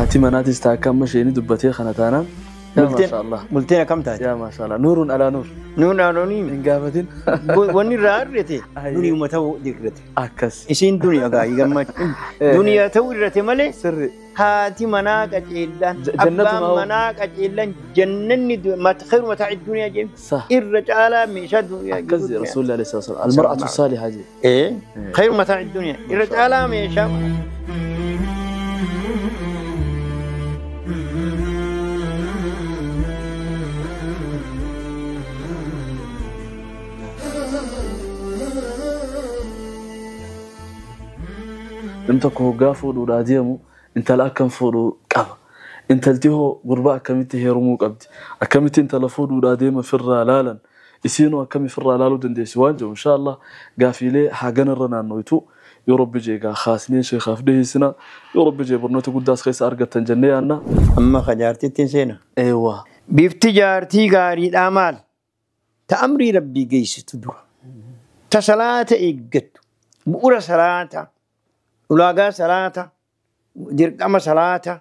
Haati manaatis taakka amma isheen dubbatee kana taanaan. Yaa maashaallah. Bulteen akkam taate? Yaa maashaallah. Nuurun alaa nuur. Nuun aanoonii Hin gaafatin. Wanni irraa hir'ate duniyuma ta'uu hir'ate. Akkas. Isiin duniyaa gaa'ii gammachuu. Duniyaa ta'uu hir'ate malee Sirri. Haati manaa qaceellaan Jannatuma abbaan hoo? Manaa qaceellaan jannanni khayru mataa'i duniyaa jedhu Sah. Irra caalaa meeshaa duniyaa Akkas jedhe Rasuulli alayhi salaatu wassalaam. Almar'atu saalihaa jedhe. Ee khayru mataa'i duniyaa irra caalaa meeshaa Namni tokko hoggaa fuudhuudhaa deemu intala akkam fuudhuu qaba. Intalti hoo gurbaa akkamitti heerumuu qabdi? Akkamitti intala fuudhuudhaa deema firraa laalan? Isiinoo akkami firraa laaluu dandeessi waan jedhu inshaallah gaafiilee haganarra naannoitu yoo rabbi jee gaa kaasnee sheekaaf dhiheessina yoo rabbi jee barnoota guddaas keessa argattan jennee yaanna. Amma ka jaartittiin seena. Eewwa. Bifti jaartii gaariidhaa maal? Ta amrii rabbii geessitu dura. Ta salaata eeggattu. Bu'uura salaata. Ulaagaa salaata. Dirqama salaata.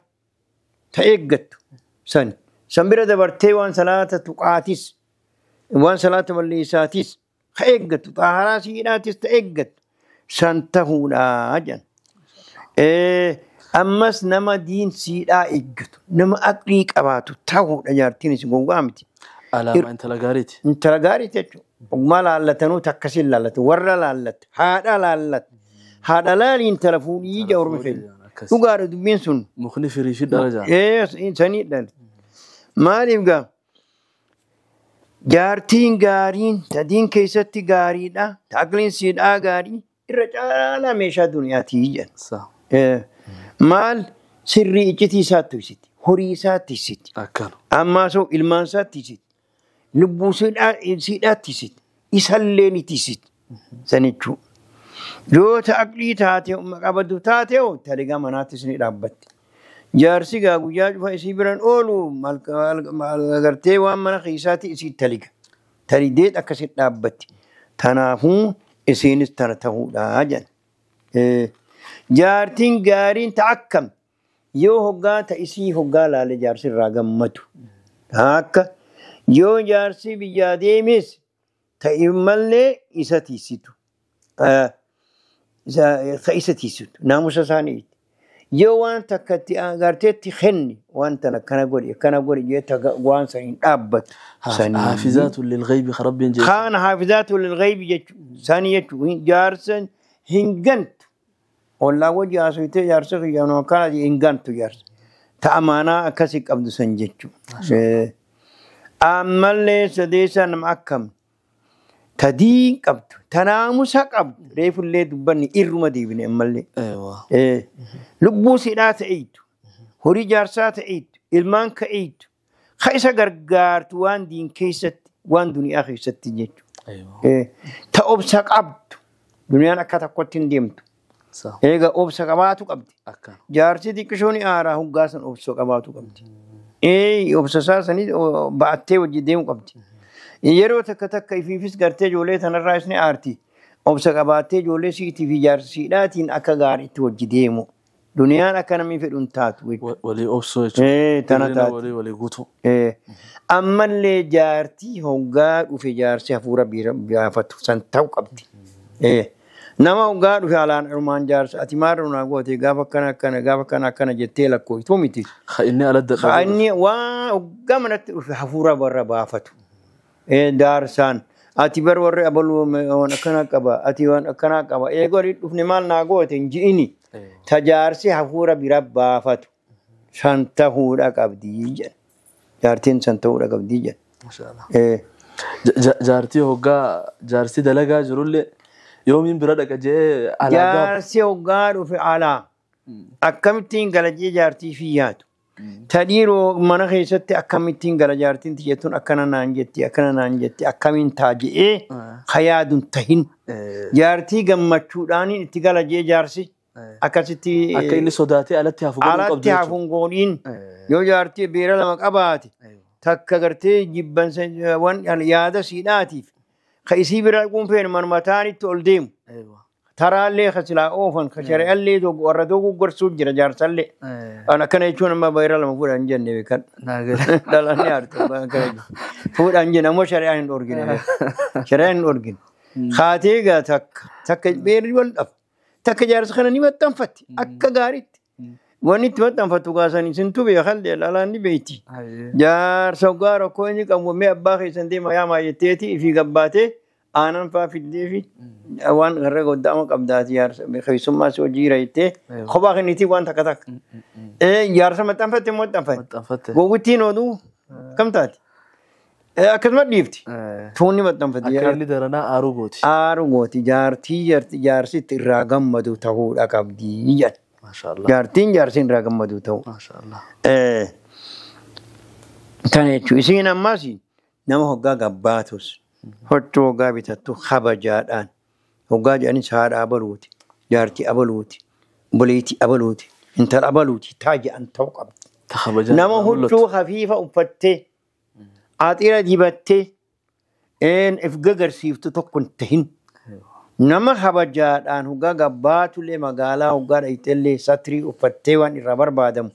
Ta eeggattu. San. San bira dabartee waan salaata tuqaatis. Waan salaata balleessaatis. Ka eeggattu. Xaaharaa siidhaatis ta eeggattu. San tahuudhaa jedhan. Ammas nama diin siidhaa eeggatu. Nama aqlii qabaatu tahuudha jaartiin isin gowwaa miti. Alaamaa intala gaariiti. Intala gaarii jechuudha. Ogummaa laallatanuu takkasiin laallatu. Warra laallatu. Haadha laallatu. Haadha laali intala fuudhii ija ormi keenya. Akkas. Dhugaadha dubbiin sun. Mukni firii fi daraja. Ee saniidha. Maaliif gaa? Jaartiin gaariin ta diin keessatti gaariidha. Ta aqliin siidhaa gaarii irra caalaa meeshaa duniyaatii jedhan. Sa. Maal sirrii iccitii isaa tiksiti. Horii isaa tiksiti. Akkana. Ammaa soo ilmaan isaa tiksiti. Lubbuu siidhaa tiksiti. Isallee ni tiksiti. San jechuudha. Yoo ta aqlii taate qabatu taate hoo taligaa manaattis ni dhaabbatti. Jaarsi gaa guyyaa cufa isii biran oolu agartee waan mana keessaatti isii taliga. Talideet akkasitti dhaabbatti. Tanaafuu isiinis tana ta'uudha jedhan. Jaartiin gaariin ta akkam yoo hoggaa ta isii hoggaa laale jaarsi irraa gammadu. Akka yoo jaarsi biyyaa deemes ta mallee isa tiisitu. Ta isa tiisitu naamusa isaanii. Yoo waan takka itti agarteetti kenni waan tana akkana godhi akkana godhi jee waan san hin dhaabbatu. Sanii. Haafizaatu lilghaybi rabbiin jee. Kaan haafizaatu lilghaybi jechuudha. Sanii jechuudha. Jaarsa hin gantu. Ollaa wajji haasofitee jaarsa kiyyaanoo akkana hin gantu jaarsa. Ta amaanaa akkasii qabdu san jechuudha. Ammallee sadeessaa nama akkam. Ta diin qabdu. Ta naamusa qabdu. Reefullee dubbanni irruma deebine ammallee. Eewwa. Lubbuu sidhaa ta'eetu, horii jaarsaa ta'eetu, ilmaan ka'eetu, ka isa gargaartu waan diin keessatti, waan duniyaa keessatti jechuudha. Eewwa. Ta obsa qabdu, duniyaan akka tokkotti hin deemtu. Sa. Egaa obsa qabaatu qabdi. Akkana. Jaarsi xiqqishoon aaraa hoggaa san obsa qabaatu qabdi. Obsa isaa sanii ba'attee wajji deemu qabdi. Yeroo takka takka ifiifis gartee ijoollee tanarraa isni aarti. Obsa qabaattee ijoollee siitii fi jaarsiidhaatiin akka gaariitti wajji deemu. Duniyaan akka namni fedhu hin taatu jechuudha. Walii obsoo jechuudha. Tana Hir'ina taati. Walii walii guutuu. Ammallee jaartii hoggaa dhufe jaarsi hafuura baafatu san ta'u qabdi. Nama hoggaa dhufe alaan armaan jaarsa ati maal naa goote gaafa akkana akkana gaafa akkana akkana jettee lakkooytuu miti. Ka inni ala dadhabu. Inni waan hoggaa manatti dhufe hafuura warra baafatu. Daarsaan ati bar warri abaluu waan akkanaa qaba ati waan akkanaa qaba eegoo adii dhufne maal naa goote hin ji'ini. Ta jaarsi hafuura bira baafatu san ta'uudha qabdii jedha. Jaartiin san ta'uudha qabdii jedha. Maashaallah. Jaartii hoggaa jaarsi dalagaa jirullee yoomiin bira dhaqa jee alaa gaaba. Jaarsi hoggaa dhufe alaa akkamittiin gala jee jaartii fi yaadu. Ta dhiiroo mana keessatti akkamittiin gala jaartiin tiyyattuun akkana naan jetti akkana naan jetti akkamiin taa je'ee ka yaadun tahin. Jaartii gammachuudhaaniin itti gala jee jaarsi akkasitti Akka inni sodaatee alatti hafu godhuu qabdu alatti jechuudha. hafuun gooniin yoo jaartii beera lama qabaate takka gartee jibbansa waan yaada siidhaatiif ka isii bira dhaquun feene manuma taanitti ol deemu. Eewwa. Taraallee kasilaa oofan ka shari'allee warra dogoggorsuuf jira jaarsallee. An akkana jechuun amma bayra lama fuudhan hin jenne beekan. Dhalaan ni aartu akkana jechuun. Fuudhan hin jenne ammoo shari'aan hin dhorgine. Shari'aan hin dhorgine. Haatee egaa takka takka beerri wal dhabu. Takka jaarsa kana ni maxxanfatti akka gaariitti. Wanni itti maxxanfattu kaasanii sintu beekallee dhalaan ni beekti. Jaarsa hoggaa rakkoo inni qabu mee abbaa keessan deema yaamaa jetteeti ifii gabbaatee aanan faa fiddee fi waan garra goddaama qabdaati jaarsa keessummaa si hojii jira jettee kophaa kennitii waan takka takka. Jaarsa maxxanfatte immoo maxxanfatte. Gowwittiin oduu kam taati? Akkasuma dhiifti. Tuunni maxxanfatte. Akka inni daranaa aaruu gooti. Aaruu gooti jaartii jaarsitti irraa gammadu ta'uudha qabdi jedha. Jaartiin jaarsiin irraa gammadu ta'u. Kana jechuun isiin ammas nama hoggaa gabbaatus huccuu hoggaa bitattu kabajaadhaan hoggaa jedhanis haadha abaluuti jaartii abaluuti obboleettii abaluuti intala abaluuti taa jedhan ta'uu qabdi. Nama huccuu hafiifa uffattee axira dibattee if gagarsiiftu tokko hin tahin. Nama kabajaadhaan hoggaa gabbaatullee magaalaa hoggaa dhayxellee satrii uffattee waan irraa barbaadamu.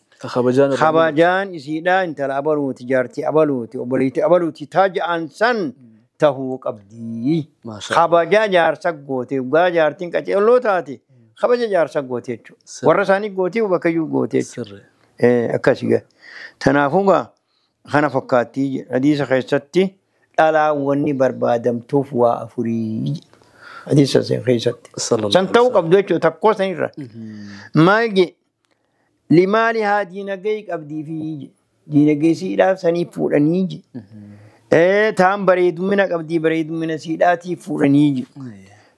Kabajaan isiidhaa intala abaluuti jaartii abaluuti obboleettii abaluuti taa ja'an san tahuu qabdi. Kabajaa jaarsa goote hoggaa jaartiin qaceelloo taate kabaja jaarsa goote jechuudha. Warra isaanii gootee bakkayyuu goote jechuudha. Akkasii gaa. Kanaafuu gaa kana fakkaattii hadiisa keessatti dhalaa wanni barbaadamtuuf waa afurii. Hadiisa keessatti. San ta'uu qabdu jechuudha takkoo sanirra. Maal jee limaali haa diinagdee qabdii fi diinagdee siidhaaf sanii fuudhanii je. Taan bareedumina qabdii bareedumina siidhaatii fuudhanii je.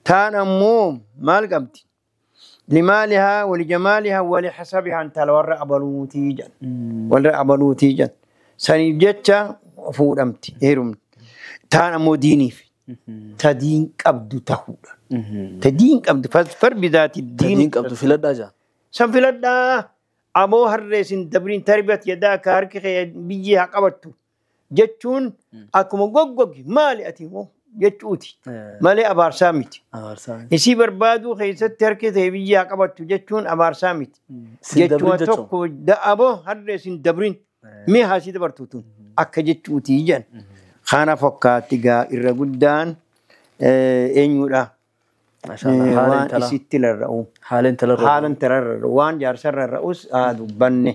Taan ammoo maal qabdi? Limaalihaa walijamaalihaa walihasabihaa intala warra abaluutii jedhan. Warra abaluutii jedhan. Saniif jecha fuudhamti heerumti. Taan ammoo diiniif. Ta diin qabdu ta'uudha. Ta diin qabdu farbi zaati diin qabdu filadhaa jaa. San filadhaa aboo harree sin dabriin tarbiят yadaa ka harki kee biyyee haa qabattu jechuun akkuma goggogi maali ati moo jechuuti malee abaarsaa miti. Isii barbaaduu keessatti harki ta'e biyyee haa qabattu jechuun abaarsaa miti. Jechuun tokko aboo harree sin dabriin mee haasii dabartu tun akka jechuuti jedhan. Kana fakkaatti gaa irra guddaan eenyudha? Waan isitti rarra'u. Haala intala rarra'u. Waan jaarsa rarra'us haa dubbanne.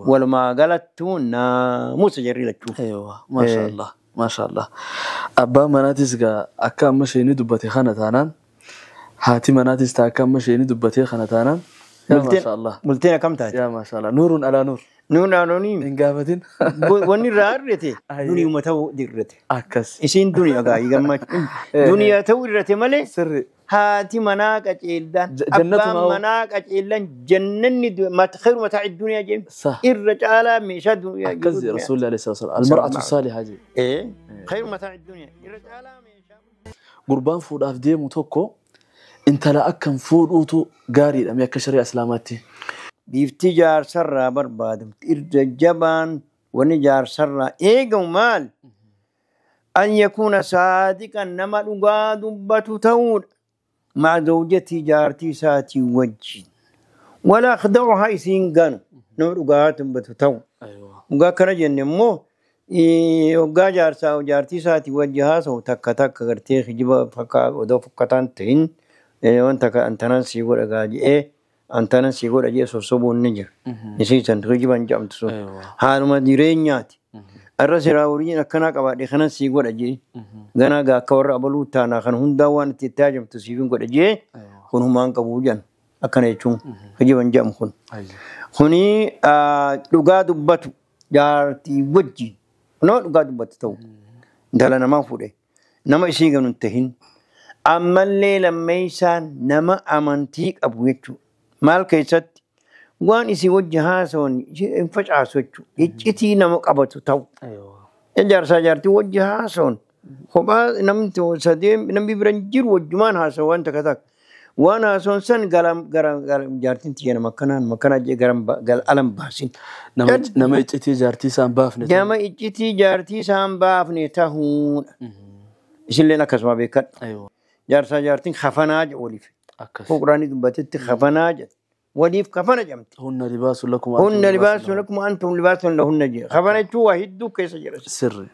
Walumaa galattuu naamusa jarri lachuu. Maashaallah. Maashaallah. Abbaan manaatis gaa akka amma isheen dubbate kana taanaan haati manaatis taa akka amma isheen dubbate kana taanaan. Maashaallah. Bulteen akkam taate? Yaa maashaallah. Nuuruun alaa nuur. Nuun aanoonii. Hin gaafatin. Wanni irraa hir'ate duniyuma ta'uu hir'ate. Akkas. Isiin duniyaa gaa'ii gammachuu. Duniyaa ta'uu hir'ate malee. Sirri. Haati manaa qaceellaan abbaan manaa qaceellaan jannanni khayru mataa'i duniyaa jedhame. Irra caalaa meeshaa duniyaa. Akkas Rasuulli alayhi salaatu wasalaam. Almar'atu saalihaa jedhe. Khayru mataa'i duniyaa. Irra caalaa meeshaa. Gurbaan fuudhaaf deemu tokko intala akkam fuudhuutu gaariidha mee akka shari'a islaamaatti. Bifti jaarsarraa barbaadamti. Irra jabaan wanni jaarsarraa eegamu maal? An yakuuna saadiqan nama dhugaa dubbatu ta'uudha. Ma'a zawjatii jaartii isaatii wajjin. Walaa akhda'uhaa isiin ganu nama dhugaa dubbatu ta'u. Dhugaa akkana jenne immoo hoggaa jaarsaa jaartii isaatii wajji haasa'u takka takka gartee kijiba odoo fokkataan ta'in wanta antanan sii godha gaa jedhee antanan sii godha jedhee sossobuun ni jira. Isiisan kijiban jedhamtu sun. Haaluma jireenyaati. Arra siraa horiin akkanaa qabaadhe kanan sii godha jedhee. Ganaa gaa akka warra abaluu taanaa kan hundaa waan itti taajamtu siifin godha jedhee kun humaan qabuu jedhan akkana jechuun kijiban jedhamu kun. Kuni dhugaa dubbatu jaartii wajjin nama dhugaa dubbatu ta'u intala namaa fuudhe nama isii ganu hin tahin ammallee lammeessaan nama amantii qabu jechuudha. Maal keessatti waan isii wajji haasawan hin facaasu jechuudha. Iccitii nama qabatu ta'u. Jaarsaa jaartii wajji haasawan kophaa namni sadee namni bira hin jiru wajjumaan haasawan waan takka takka. Waan haasawan san gara jaartiin tiyya nama akkanaan akkanaa jee gara alan baasin. Nama iccitii jaartii isaan baafne. Nama iccitii jaartii isaan baafne ta'uudha. Isinilleen akkasuma beekadha. Jaarsaa jaartiin hafanaa jedhu waliif. Quraanni dubbatetti kafanaa jedha. Waliif kafana jedhamti. Hunna libaasun lakum Hunna libaasun lakum antum libaasun lahunna jedha. Kafana jechuun waa hedduu keessa jira. Sirri.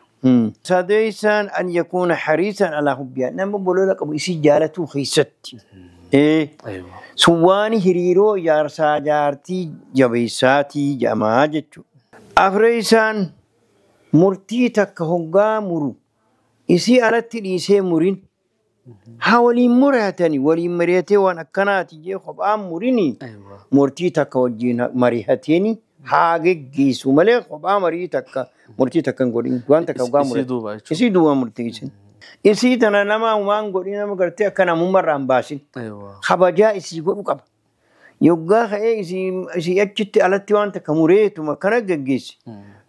Sadeessaan an yakuuna hariisan alaa hubbiyaa. Nama bolola qabu isii jaalatuu keessatti. Sun waan hiriiroo jaarsaa jaartii jabeessaatii jedhamaa jechuudha. Afreessaan murtii takka hoggaa muru isii alatti dhiisee murin haa waliin muraatani waliin mari'atee waan akkanaati jee kophaan murini murtii takka wajjin mari'ateeni haa geggeessu malee kophaa marii takka murtii takka hin godhin waan takka hoggaa murate isii duuba murteessin. Isii tana nama waan godhin nama gartee akka namummarraa hin baasin kabajaa isii godhu qaba. Yoggaa ka'ee isii achitti alatti waan takka mureetuma kana geggeessi.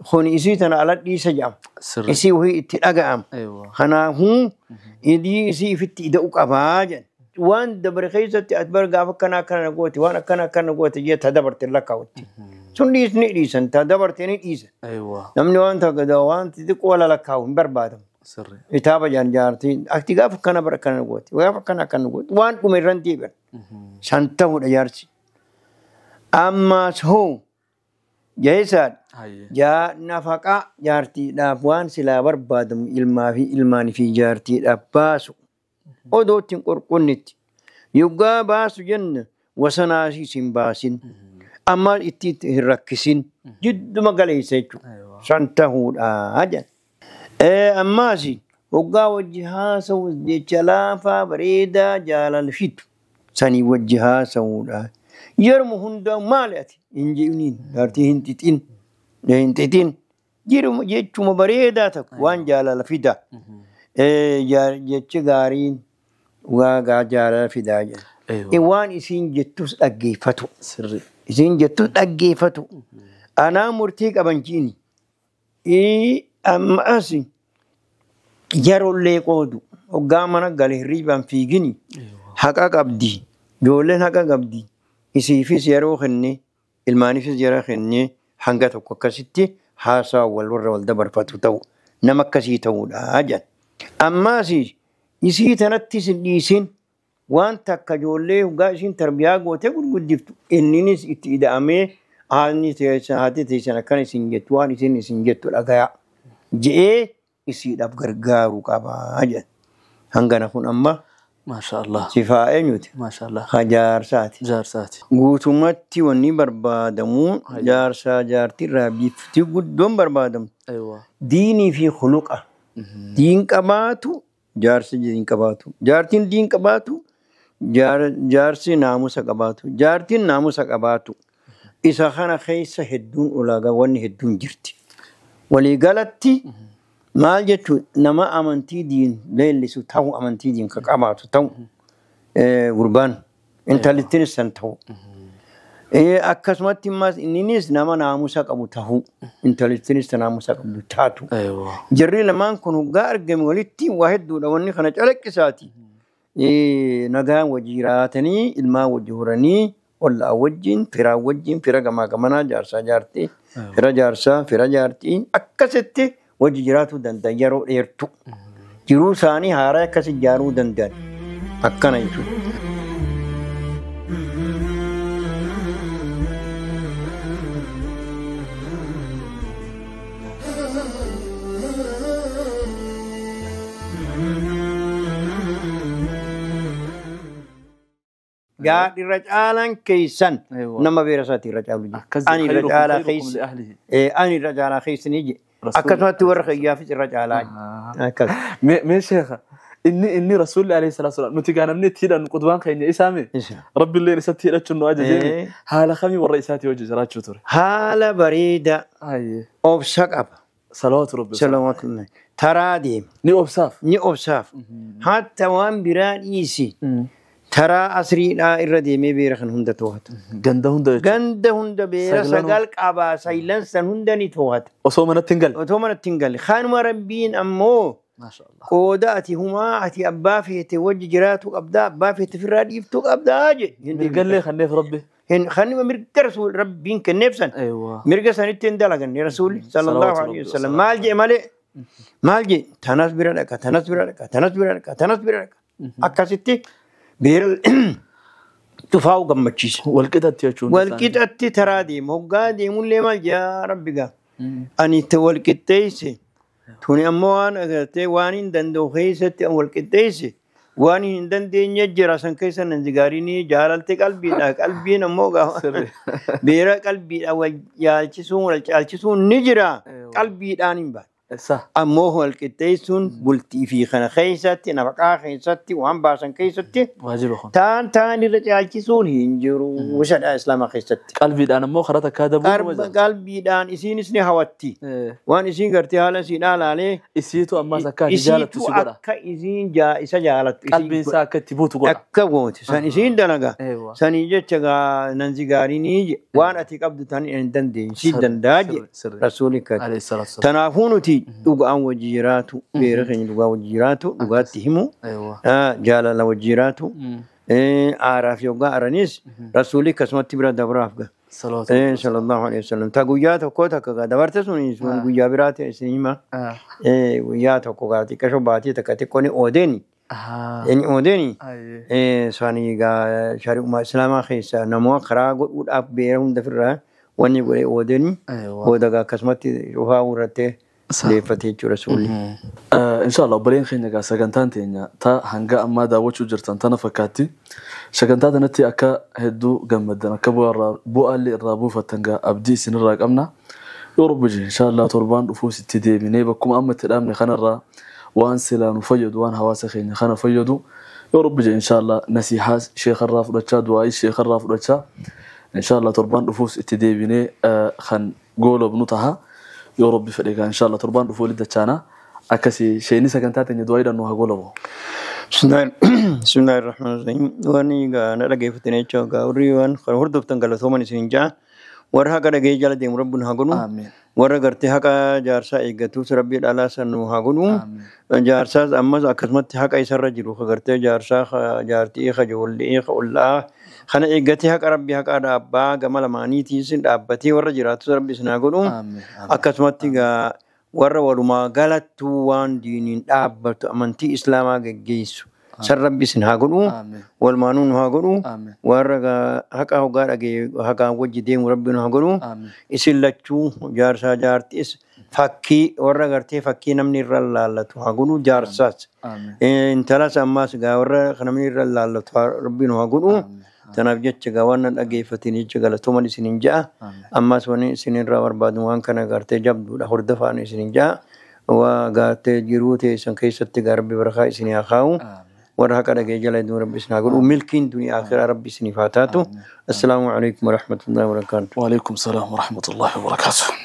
Kun isii tana ala dhiisa jedhama. Isii wahii itti dhaga'ama. Kanaafuu idii isii ifitti ida'u qabaa jedhan. Waan dabare keessatti ati bara gaafa akkana akkana goote waan akkana akkana goote jee ta dabarte lakkaa'utti. Sun dhiisni dhiisan ta dabarte ni dhiisan. Namni waan takka waan xixiqqoo wala lakkaa'u hin barbaadamu. Kitaaba jaan jaartiin ati gaafa akkana bara akkana goote gaafa akkana akkana goote waan dhume irra hin deebi'an. San ta'uudha jaarsi. Ammas hoo jeesaan jaa nafaqaa jaartiidhaaf waan silaa barbaadamu ilmaa fi ilmaanii fi jaartiidhaaf baasu odoo ittiin qorqonnetti yoggaa baasu jenna wasanaasiis hin baasin amma itti hin rakkisin jidduma galeessa jechuudha san ta'uudha jedha. Ammaas hoggaa wajji haasa'u jecha laafaa bareedaa jaalala fidu sanii wajji haasa'uudha. Yeroo hundaa maali ati hin jedhiniin jaartii hin xixin hin xixin jiruma jechuma bareedaa tokko waan jaalala fida jechi gaariin waa jaalala fidaa jedha. Waan isiin jettus dhaggeeffatu. Isiin jettus dhaggeeffatu. Anaa murtii qaban jiini. Ammas yeroollee qoodu hoggaa mana gale hirriibaan fiigini haqa qabdi ijoolleen haqa qabdi. Isiifis yeroo kennee ilmaaniifis yeroo kennee hanga tokko akkasitti haasaa wal warra wal dabarfatu ta'u nama akkasii ta'uudha jedha. Ammaas isii tanattis hin dhiisin waan takka ijoollee hoggaa isiin tarbiyaa gootee gurguddiftu inninis itti ida'amee haati teessan akkana isin jettu waan isin isin jettu dhagayaa je'ee isiidhaaf gargaaruu qabaa jedha. Hangana kun amma. Maashaallah. Sifaa eenyuti? Maashaallah. Ha jaarsaati. Jaarsaati. Guutummaatti wanni barbaadamu jaarsaa jaartiirraa bifti guddoon barbaadamu. Diinii fi khuluqa. Diin qabaatu jaarsi diin qabaatu. Jaartiin diin qabaatu jaarsi naamusa qabaatu. Jaartiin naamusa qabaatu. Isa kana keessa hedduun ulaagaa wanni hedduun jirti. Waliigalatti maal jechuun nama amantii diin leellisu ta'u amantii diin ka qabaatu ta'u gurbaan intalittinis san ta'u. Akkasumatti immas inninis nama naamusa qabu ta'u intalittinis naamusa qabdu taatu. Jarri lamaan kun hoggaa argame walitti waa hedduudha wanni kana calaqqisaati. Nagaan wajji jiraatanii ilmaan wajji horanii ollaa wajjin firaa wajjin fira gamaa gamanaa jaarsaa jaartii fira jaarsaa fira jaartii akkasitti wajji jiraatuu danda'an yeroo dheertu. Jiruu isaanii haaraa akkas ijaaruu danda'an akkana jechuudha. Irra caalaan keessan nama beera isaati irra caalu jedhe. Ani irra caalaa keessa ani irra caalaa keessa ni jedhe. Akkasumatti warra kiyyaafis irra caalaa. Mee sheekha inni rasuulli alayhi salaatu wasalaam nuti gaa namni itti hidhannu qutbaan keenya isaa mee rabbiilleen isatti hidhachuun nu ajajeemi haala kamii warra isaatii wajji jiraachuu ture. Haala bareedaa obsa qaba. Salawaatu rabbi. Salawaatu taraa deema. Ni obsaaf. Ni obsaaf. Hatta waan biraa dhiisi. Taraa asriidhaa irra deemee beera kan hunda to'ata. Ganda hunda jechuudha. Ganda hunda beera sagal qabaa saylan san hunda ni to'ata. Osoo manatti hin galle. Otoo manatti hin galle. Kanuma rabbiin ammoo qooda ati humaa ati abbaa feete wajji jiraatu qabdaa abbaa feete ofirraa dhiiftuu qabdaa jedhe. Mirgallee kanneef rabbi. Kanuma mirga rasuul rabbiin kenneef san. Mirga sanitti hin dalaganne rasuulli sallallahu alaihi wasallam maal jedhe malee maal jedhe tanas bira dhaqa tanas bira dhaqa tanas bira dhaqa tanas bira dhaqa akkasitti. Beera Cufaa'u gammachiisa. Walqixatti jechuun. Walqixatti taraa deema. Hoggaa deemullee maal jaa rabbi gaa. Ani itti walqixxeesse. Tuni ammoo waan agartee waan hin danda'u keessatti walqixxeesse. Waan hin dandeenye jira san keessa nan zigaarinii jaalalte qalbiidha. Qalbiin ammoo gaafa beera qalbiidha wal yaalchisuun wal caalchisuun ni jira. Qalbiidhaan hin baane. Ammoo walqixxeessuun bultii fi kana keessatti nafaqaa keessatti waan baasan keessatti Waajiba kun. Taan irra caalchisuun hin jiru shadhaa islaamaa keessatti. Qalbiidhaan ammoo karaa takkaa dabuu nama jira. Qalbiidhaan isiinis ni hawatti. Waan isiin gartee haala isiidhaa laalee. Isiitu ammaas akka ati jaalattu si godha. Akka isiin isa jaalattu. Qalbiin isaa akka itti buutu godha. Akka goote san isiin dalaga. Sanii jecha gaa nanzi gaarii waan ati qabdu tan hin dandeenye si danda'a je rasuuli kan. Tanaafuu nuti dhugaan wajji jiraatu beera keenya dhugaa wajji jiraatu dhugaatti himu jaalala wajji jiraatu aaraa fi hoggaa aaranis rasuuli akkasumatti bira dabraaf ga. Sallallahu alaihi wasallam. Ta guyyaa tokko takka gaa dabarte sun guyyaa biraati isin hima. Guyyaa tokko gaa xiqqasho baatii takka xiqqoo ni oodeeni. Inni oodeeni. Sani gaa shari'uma islaamaa keessa namoota karaa godhuudhaaf beera hunda ofirraa wanni godhee oodeeni. Ooda gaa akkasumatti cufaa urrattee deeffatee jechuudha rasuulli. Inshallah obboleen keenya gaa sagantaan teenya ta hanga ammaa daawwachuu jirtan tana fakkaatti. Sagantaa tanatti akka hedduu gammaddan akka bu'aallee irraa buufattan gaa abdii isinirraa qabna. Yoo rabbi jee inshallah torbaan dhufuus itti deebinee bakkuma amma itti dhaabne kanarraa waan silaa nu fayyadu waan hawaasa keenya kana fayyadu yoo rabbi jee inshallah nasihaas sheekarraa fudhachaa du'aayii sheekarraa fudhachaa inshallah torbaan dhufuus itti deebinee kan goolabnu taha. Yoo rabbi fedhe gaa inshallah torbaan dhufuu walitti dachaana akkasii sheeni sagantaa teenya du'aayiidhaan nu haa goolabu. Bismillahirrahmanirrahim. Waan egaa na dhaggeeffatanii jechuudha. Egaa warri waan hordoftan galatooman isin ja'a. Warra haqa dhagee jala deemu rabbi nu haa godhu. Warra gartee haqa jaarsaa eeggatus rabbi dhalaa san nu haa godhu. Jaarsaas ammas akkasumatti haqa isarra jiru gartee jaarsaa jaartii ijoollee ollaa kana eeggatee haqa rabbi haqa dhaabbaa gama lamaaniitiis dhaabbatee warra jiraatus rabbi isin haa godhu. Akkasumatti egaa warra walumaa galattuu waan diiniin dhaabbatu amantii islaamaa geggeessu. San rabbi isin haa godhu. Walumaanuu nu haa godhu. Warra haqa hoggaa dhagee haqaan wajji deemu rabbi nu haa godhu. Isin lachuu jaarsaa jaartiis fakkii warra gartee fakkii namni irra laallatu haa godhu jaarsaas. Intalas ammaas gaa warra namni irra laallatu rabbi nu haa godhu. Tanaaf jecha gaa waan na dhaggeeffatin jecha galatooman isinin ja'a. Ammaas wanni isinirraa barbaadu waan kana gartee jabduudha hordofaan isinin ja'a. Waa gartee jiruu teessan keessatti gaa rabbi barakaa isinii haa kaa'u. Warra haqa dhagee jala deemu rabbi isin haa godhu. Milkiin duniyaa akhiraa rabbi isiniif haa taatu. Assalaamu alaikum warahmatullahi wabarakaatuh. Waalaikum salaam warahmatullahi wabarakaatuh.